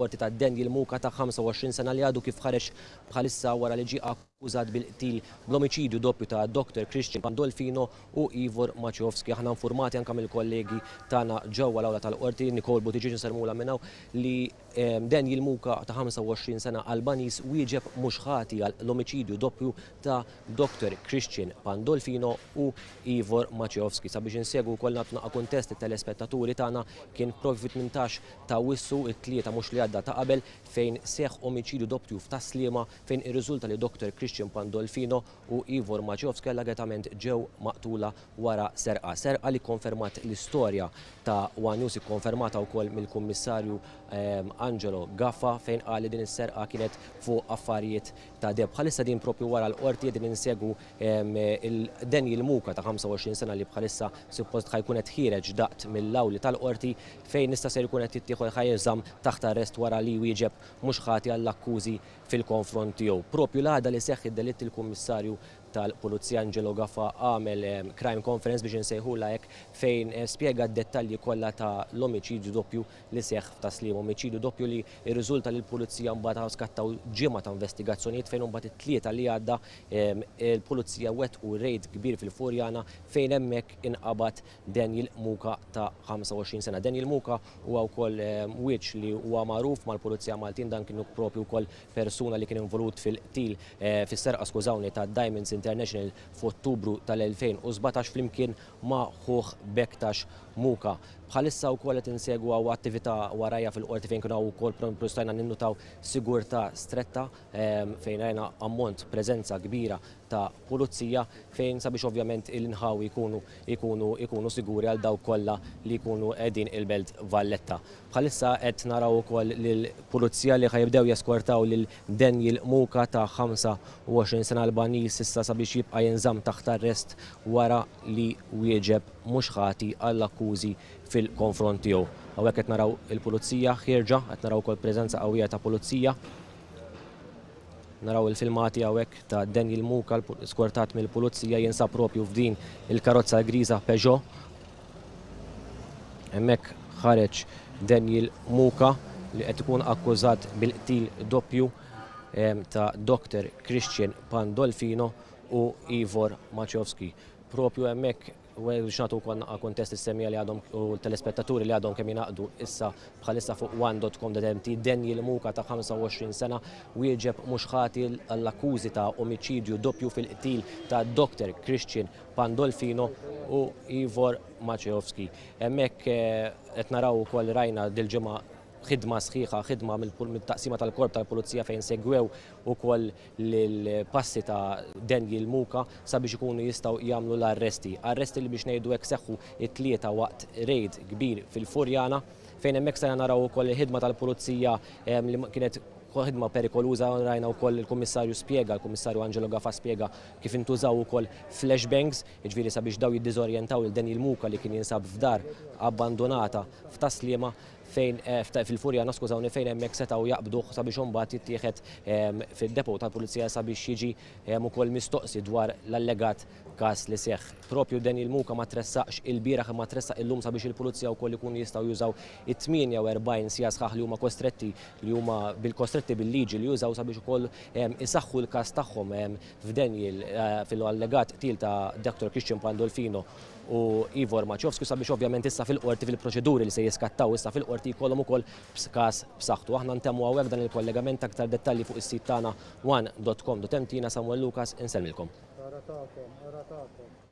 Qorti ta' Daniel Muka ta' 25 sena li għadu kif ħareġ bħalissa wara li ġie akkużat bil-qtil bl-omiċidju doppju ta' Dr Christian Pandolfino u Ivor Maciejowski. Aħna infurmati anke mill-kollegi tagħna ġewwa l-awla tal-Qorti, Nicole Buttigieg nsellmulha minn hawn, li Daniel Muka ta' 25 sena Albaniż wieġeb mhux ħati għal l-omiċidju doppju ta' Dr Christian Pandolfino u Ivor Maciejowski. Sabiex insegwu wkoll nagħtu naqra kuntest lit-telespettaturi tagħna kien propju fit-18 ta' Awwissu, it-Tlieta mhux li għadda ta' qabel, fejn seħħ omiċidju doppju f'Tas-Sliema fejn irriżulta li Dr Christian Pandolfino u Ivor Maciejowski allegatament ġew maqtula wara serqa. Serqa li kkonfermat l-istorja ta' One News ikkonfermata wkoll mill-Kummissarju Angelo Gaffa fejn qal li din is-serqa kienet fuq affarijiet ta' deheb. Bħalissa din propju wara l-qorti qegħdin insegwu il-Daniel Muka ta' 25 sena li bħalissa suppost ħa jkun qed ħiereġ daqt mill-awli tal-qorti fejn issa ser ikun qed jittieħu ħa jinżamm taħt arrest wara li wieġeb mhux ħati għall-akkużi fil-konfront tiegħu. Propju l-għada li seħħ id-delitt il-Kummissarju tal-Pulizija Angelo Gaffa għamel crime conference biex insejħulha hekk fejn spjega d-dettalji kollha ta' l-omiċidju doppju li seħħ f'Tas-Sliema. Omiċidju doppju li rriżulta li l-Pulizija mbagħad skattaw ġimgħa ta' investigazzjonijiet fejn imbagħad it-Tlieta li għadda il-Pulizija wettqu raid kbir fil-Furjana fejn hemmhekk inqabad Daniel Muka ta' 25 sena. Daniel Muka huwa wkoll wiċċ li huwa magħruf mal-Pulizija Maltin, dan kienu propju wkoll persuna li kien involut fil-qtil fis-serqa skużawni ta' Diamonds International f'Ottubru tal-2017 flimkien ma' ħuh Bektash Muka. Bħalissa wkoll qed insegwu hawn attività warajja fil-qorti fejn kienu hawn ukoll propju stajna ninnutaw sigurtà stretta fejn rajna ammont preżenza kbira ta' pulizija fejn sabiex ovvjament il-inħawi jkunu jkunu jkunu siguri għal dawk kollha li jkunu qegħdin il-Belt Valletta. Bħalissa qed naraw ukoll lill-pulizija li ħa jibdew jeskortaw lil Daniel Muka ta' 25 sena Albaniż issa sabiex jibqa' jinżamm taħt arrest wara li wieġeb mhux ħati għall-akkużi fil-konfront tiegħu. Hawnhekk qed naraw il-pulizija ħierġa, qed naraw ukoll preżenza qawwija ta' pulizija. Naraw il-filmati hawnhekk ta' Daniel Muka skortat mill-pulizija jinsab propju f'din il-karozza griża Peugeot. Hemmhekk ħareġ Daniel Muka li qed ikun akkużat bil-qtil doppju ta' Dr. Christian Pandolfino u Ivor Maciejowski. Propju hemmhekk biex nagħtu wkoll naqra kuntest is-semmiegħa li għadhom u l-telespettaturi li għadhom kemm jingħaqdu issa bħalissa fuq one.com.mt Daniel Muka ta' 25 sena wieġeb mhux ħati għall-akkużi ta' omiċidju doppju fil-qtil ta' Dr. Christian Pandolfino u Ivor Maciejowski. Hemmhekk qed naraw ukoll rajna dil-ġimgħa ħidma sħiħa, ħidma mill-taqsima tal-korp tal-pulizija fejn segwew ukoll l-passi ta' Daniel Muka sabiex ikunu jistgħu jagħmlu l-arresti. Arresti li biex ngħidu hekk seħħu it-Tlieta waqt raid kbir fil-Furjana fejn hemmhekk stajna naraw ukoll il-ħidma tal-pulizija li kienet ħidma perikoluża rajna wkoll il-Kummissarju spjega, il-Kummissarju Angelo Gafà spjega kif intużaw ukoll flashbangs, jiġifieri sabiex daw jiddiżorjentaw lil Daniel Muka li kien jinsab f'dar abbandonata f'Tas-Sliema fejn fil-Furjana skużawni fejn hemmhekk setgħu jaqbduh sabiex imbagħad jittieħed fid-depot tal-pulizija sabiex jiġi ukoll mistoqsi dwar l-allegat każ li seħħ. Propju Daniel Muka ma tressaqx il-bieraħ imma tressaq illum sabiex il-pulizija wkoll ikunu jistgħu jużaw it-48 siegħa sħaħ li huma kostretti li huma bil-kostretti bil-liġi li jużaw sabiex ukoll isaħħu l-każ tagħhom f'Daniel fil-allegat qtil ta' Dr. Christian Pandolfino u Ivor Maciejowski sabiex ovvjament issa fil-qorti fil-proċeduri li se jiskattaw issa fil-qorti jkollhom ukoll każ b'saħħtu. Aħna ntemmu hawnhekk dan il-kollegament aktar dettalji fuq is-sit tagħna one.com.mt Samuel Lucas insellmilkom. Aratakom, aratakom.